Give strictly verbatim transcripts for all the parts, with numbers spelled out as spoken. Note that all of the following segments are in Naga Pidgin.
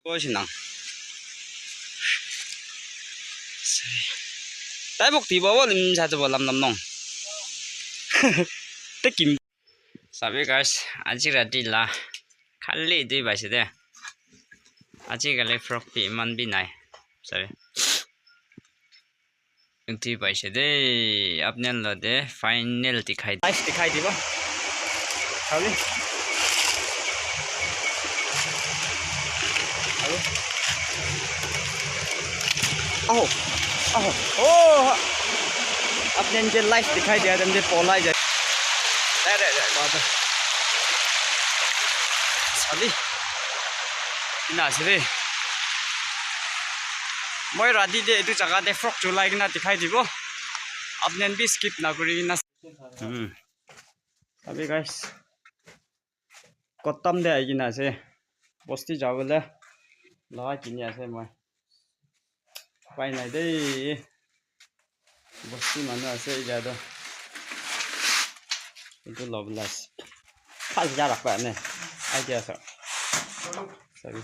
Boy sinang. Tai bok ti bawa lim sa tu bawa lam lam nong. Te kim. Sabi guys, aji rati la khali dui baise de. Aji kali frog bi iman bi nai. Sabi. Etu paise de, apni khan la de final dikhai, life dikhai dibo. Sabi. Aru. Aho. Aho. Oh. Apni khan ke life dikhai dia, dem de polai jai. Dai, dai, dai, dai, dai. Sabi. Ina ase de. Moi rati de etu jaga de frog chulai kena dikhai dibo. Apni khan bi skip na kuri kena. Hmm. Sabi guys. Kotam de ahi kena ase. Bosti jabole la kini ase moi. Upai nai de. Bosti manu ase etia toh. Etu lobela ase. Phas ja rakha ne. Idea ase. Sabi.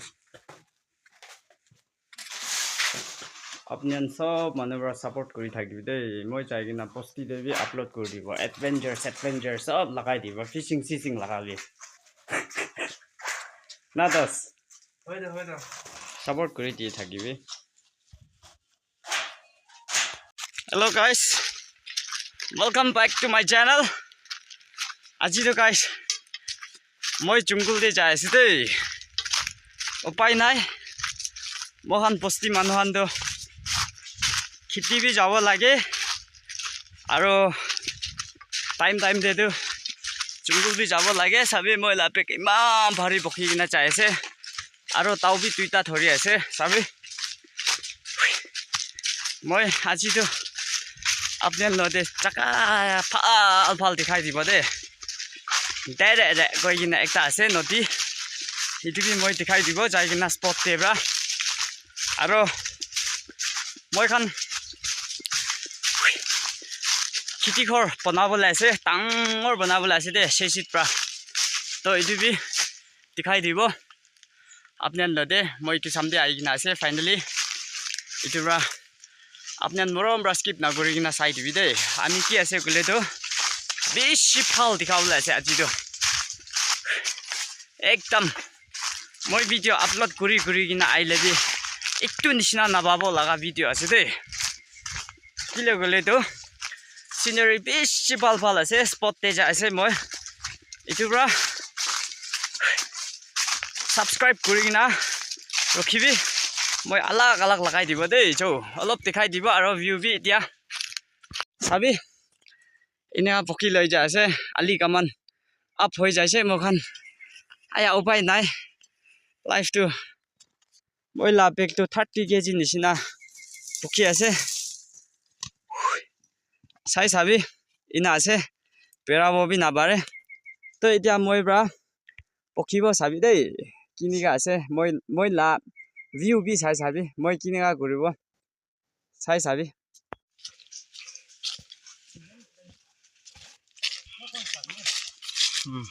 Apni khan sob manu para support kuri thakibi de. Moi jai kena bosti de bi upload kuri dibo. Adventures, adventures sob lagai dibo. Fishing, fishing lagai dibo. Na dos. Hoi da, hoi da. Support kuri di thakibi. Hello guys, welcome back to my channel. Aji to guys, moi jungle de jai ase de. Upai nai. Mohan bosti manu khan to kheti bi jabo lage. Aro time time de to jungle bi jabo lage. Sabi moi la pek iman bhari bokhi kena jai ase. Aro tau bi duita thori ase, sabi. Moi aji tu apni khan logote jaka bhal bhal dikhai dibo de. Dere de koi kena ekta ase nodi. Etu bi moi dikhai dibo jai kena spot te pra. Aro moi khan kheti ghor banabole ase, dangor banabole ase de, sesit pra. To etu bi dikhai dibo. Apni khan logote moi etu samde ahi kena ase finally. Etu pra apni khan morom pra skip na kuri kena sai dibi de. Ami ki ase koile to bishi bhal dikhabole ase aji to. Ekdam moi video upload kuri kuri kena ahile bi etu nishina nababo laga video ase de. Kile koile to scenery bishi bhal bhal ase, spot te jai ase moi. Etu pra subscribe kuri kena rakhibi. Moi alag alag lagai dibo de, jo. Olop dikhai dibo aro view bi etia. Sabi, ena bokhi loi jai ase, ali kaman up hoi jai ase moi khan. Aya, upai nai. Life tu moi la bag tu thirty K G nishina bukhi ase. Sai sabi, ena ase. Berabo bi napare. To etia moi pra bukhibo sabi de. Kinika ase. Moi, moi la view bi sai sabi. Moi kinika kuribo. Sai sabi. Hmm.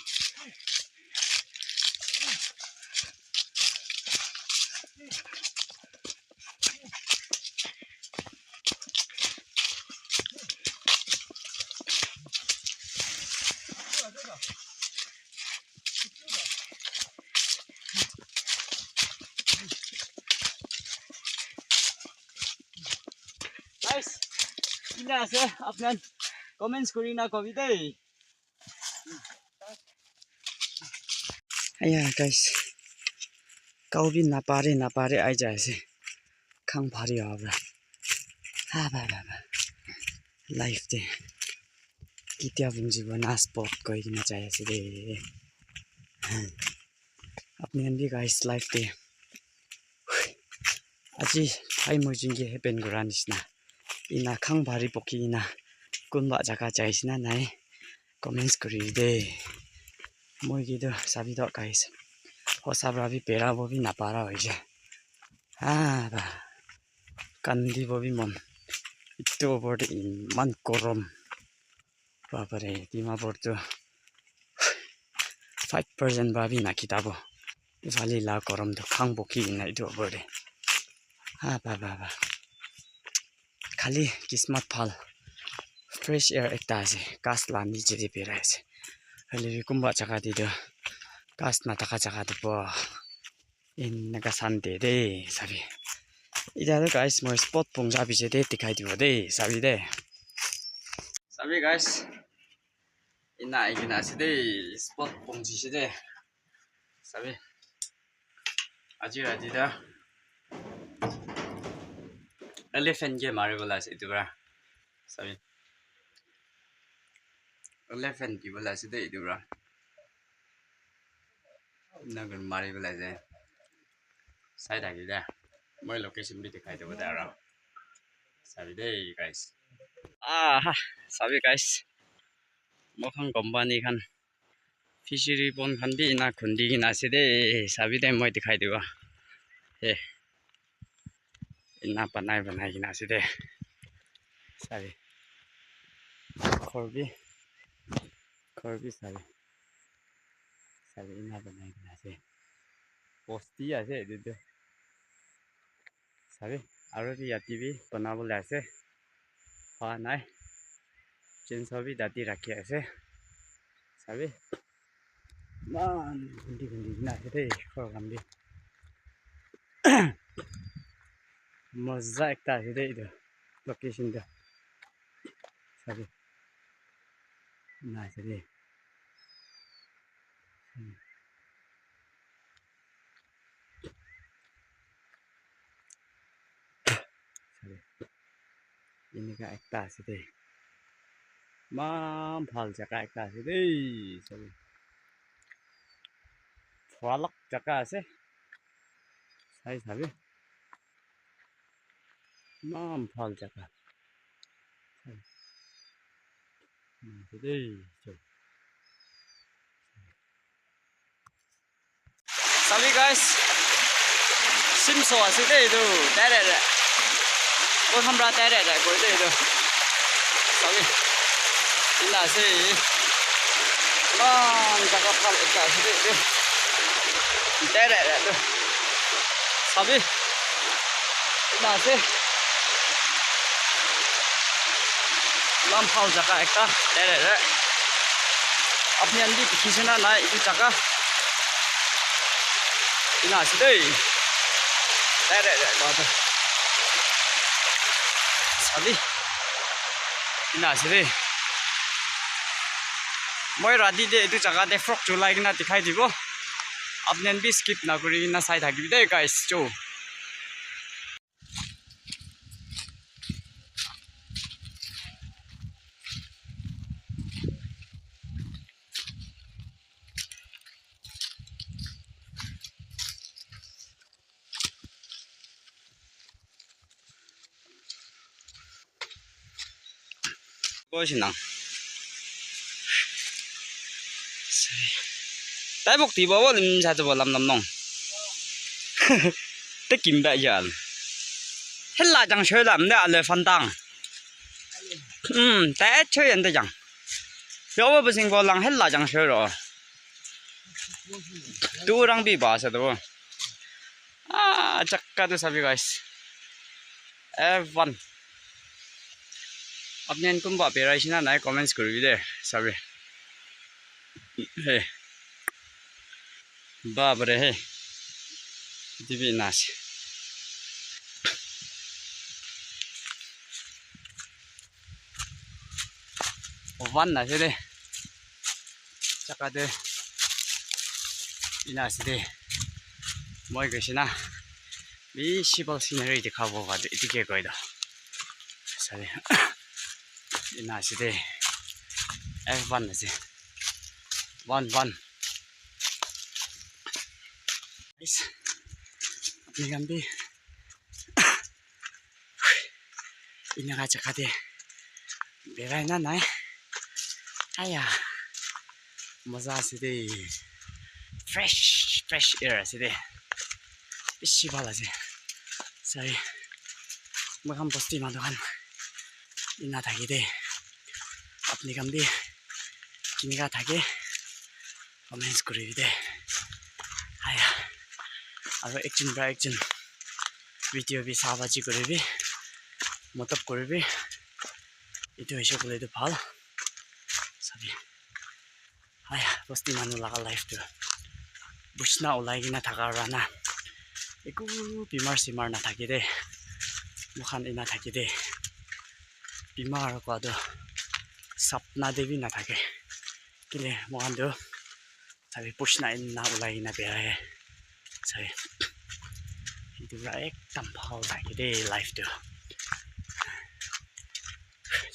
Guys, kina ase apni khan comments kuri na kobi dei. Aya guys, kau bi napare napare ai jai ase. Khang bhari hobo pra. Ha ba ba ba. Life te ketia bungjibo na spot koi kena jai ase de. Apni khan bi guys life te aji hai moi jin ke happen kura nishina ena khang bhari bukhi kena kunba jaga jai ase na nai comments kuri de. Moi ke tu sabi toh guys hosa pra bi berabo bi napara hoise. Ah ba. Kandibo bi mon. Etu opor te iman gorom. Bapare, Dimapur tu five percent pra bi nakhitabo. Diwali la gorom tu khang bukhi kena etu opor te. Ha, ba, ba, ba. Khali kismat bhal. Fresh air ekta ase. Ghas la niche te birai ase. Hoile bi kunba jaga te tu ghas nathaka jaga te bo eneka sun de de, sabi. Etiya tu guys, moi spot pungja piche te dikhai dibo de, sabi de. Sabi guys, ena ahi kena ase de, spot pungji se de. Sabi. Aji rati ta elephant ke mari bola ase etu para. Sabi. Elephant ke bola ase de etu para. Ena kurina mari bola ase. Sai thaki de. Moi location bi dikhai dibo de aro. Sabi de guys. Ah, ha. Sabi guys. Moi khan company khan fishery pond khan bi ena khundi kena ase de, sabi de moi dikhai dibo. He. Ena banai banai kena ase de. Sabi. Ghor bi, ghor bi sabi. Sabi ena banai kena ase. Bosti ase etu tu. Sabi, aro bi yate bi banabole ase. Pa nai. Chainsaw bi tate rakhi ase. Sabi, eman khundi khundi kena ase de, ghor khan bi. Moza ekta ase de etu location tu. Sabi, ena ase de. Sabi. Eneka ekta ase de. Eman bhal jaga ekta ase de. Sabi. Phalak jaga ase. Sai sabi. Eman bhal jaga. Sabi. Eman ase de. Sabi guys, simso ase de etu, tere re. Ko samra tere re, koi de etu. Sabi, ena ase. Eman jaga bhal ekta ase de etu. Tere re etu. Sabi. Ena ase. Eman bhal jaga ekta. Tere re. Apni khan bi dikhi se na nai etu jaga. Ena ase dei. Tere re. Sabi. Ena ase dei. Moi rati te etu jaga te frog julai kena dikhai dibo. Apni khan bi skip na kuri kena sai thakibi dei guys. Jo. Ko sinang. Tai bok ti bo lim sa tu bo lam lam nong. Te kim ba yan. Hela jang shoi lam de ale fan tang. Hmm, tai choi yan de jang. Yo bo sing bo lang hela jang shoi ro. Tu rang bi ba sa tu. Ah, chakka tu sabi guys. F one. Apni khan kunba berai shina nai comments kuribi de, sabi. Hey. Baap re, hey. Dibi nas. One ase de. Jaka de ena ase de. Moi koise na, bishi bhal scenery dikha bo pa de, etu ke koi toh. Sabi. Ena ase de. F one ase. One, one. Guys, apni khan bi eneka jaka te berai na nai? Aya, maza ase de. Fresh, fresh air ase de. Bishi bhal ase. Sai, moi khan bosti manu khan ena thaki de. Apni khan bi keneka thake, comments kuribi de. Aya. Aro ekjun pra ekjun video bi sabaji kuribi, matlab kuribi. Etu hoishe koile tu bhal. Sabi. Haya, bosti manu laga life tu. Bushna ulai kena thaka ra na. Eku bimar simar na thaki de. Moikhan ena thaki de. Bimar kua tu sapna de bi na thake. Kile moikhan tu sabi bushna ena ulai kena berai. Sabi. Etu pra ekdam bhal thaki de life tu.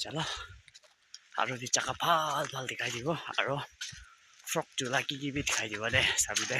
Chalo. Aro bi jaka bhal bhal dikhai dibo. Aro frog chula ki ki bi dikhai dibo de, sabi de.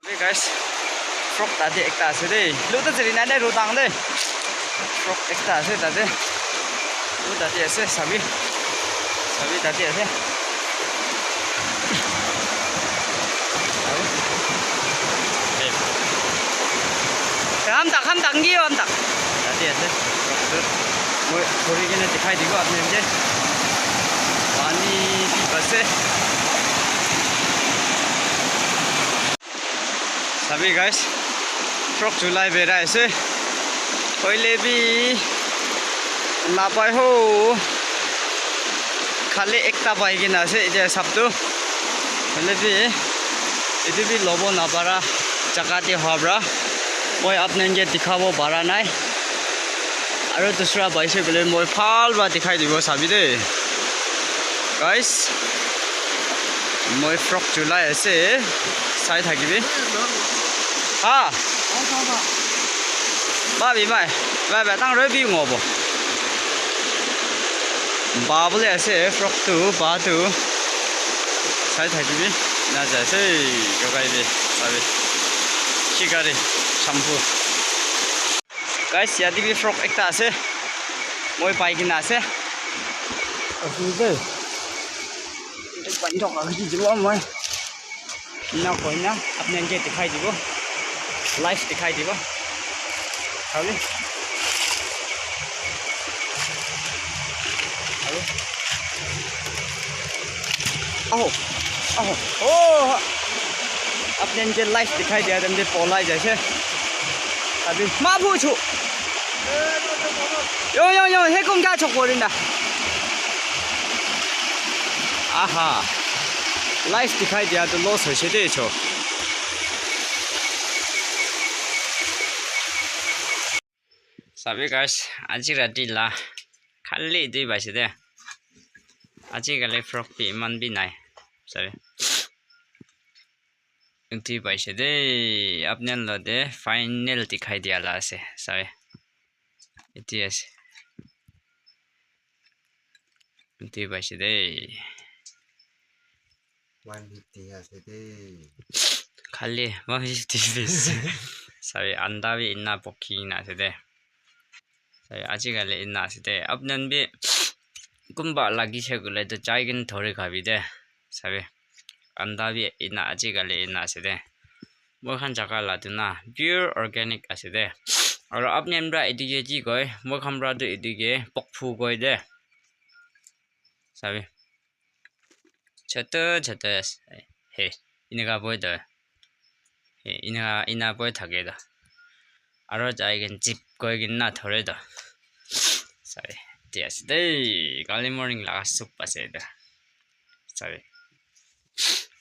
Hey guys, frog tate ekta ase de. Lu ta chiri na de, ru tang de. Frog ekta ase tate. Lu tate ase, sabi. Sabi tate ase. Sabi. Hey. Ham tak, ham tak, ngi ham tak. Tate ase. Moi thori kena dikhai dibo apni ke. Pani bhi ase. Sabi guys, frog chulai berai ase. Hoile bi napai ho. Khali ekta pai kena ase etia sab tu. Hoile bi etu bi lobo napara jaga te hoa para moi apni ke dikhabo para nai. Aro dusra paise koile moi bhal para dikhai dibo sabi de. Guys, moi frog chulai ase, sai thakibi. Ha? Ba bi mai, ba ba tang roi bi ngobo. Ba bole ase frog tu, ba tu. Sai thakibi. Na ja se, yogai de, sabi. Shikari, shampoo. Guys, yate bi frog ekta ase. Moi pai kena ase. Ase de. Etu pani thok ase, jibo moi. Ena koi na, apni khan ke dikhai dibo. Live dikhai dibo. Sabi. Aru. Aho, aho, oh, apni khan ke live dikhai dia time te polai jaise. Abi ma bu chu. Yo, yo, yo, he kum kya chok bolinda. Aha. Live dikhai dia to loss hoise de cho. Sabi guys, aji rati la khali etu paise de. Aji kali frog bi iman bi nai. Sabi. Etu paise de. Apni khan la de final dikhai dia la ase. Sabi. Etu ase. Etu paise de. One fifty ase de. Khali one fifty piece. Sabi, anda bi ena pokhi na ase de. Sabi, aji kali ena ase de. Apni khan bi kunba lagise koile to jai kena thori khabi de. Sabi, anda bi ena aji kali ena ase de. Moi khan jaga la tu na pure organic ase de. Aru apni khan para etu ke ki koi? Moi khan para tu etu ke pokphu koi de. Sabi. Chotu chotu ase. He, eneka boi toh. He, eneka, ena boi thake toh. Aro jai kena zip koi kena thore toh. Sabi, etu ase de. Kali morning laga soup ase etu. Sabi.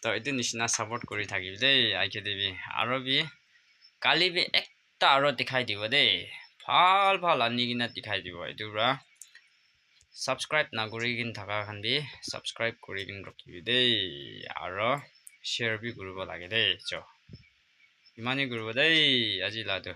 Toh, etu nishina support kuri thakibi de, I K T V. Aro bi, kali bi ek ta aro dikhai dibo de. Bhal bhal ani kena dikhai dibo. Etu para subscribe na kuri kena thaka khan bi subscribe kuri kena rakhibi de. Aro share bi kuribo lage de. Cho. Imani kuribo de. Aji la tu.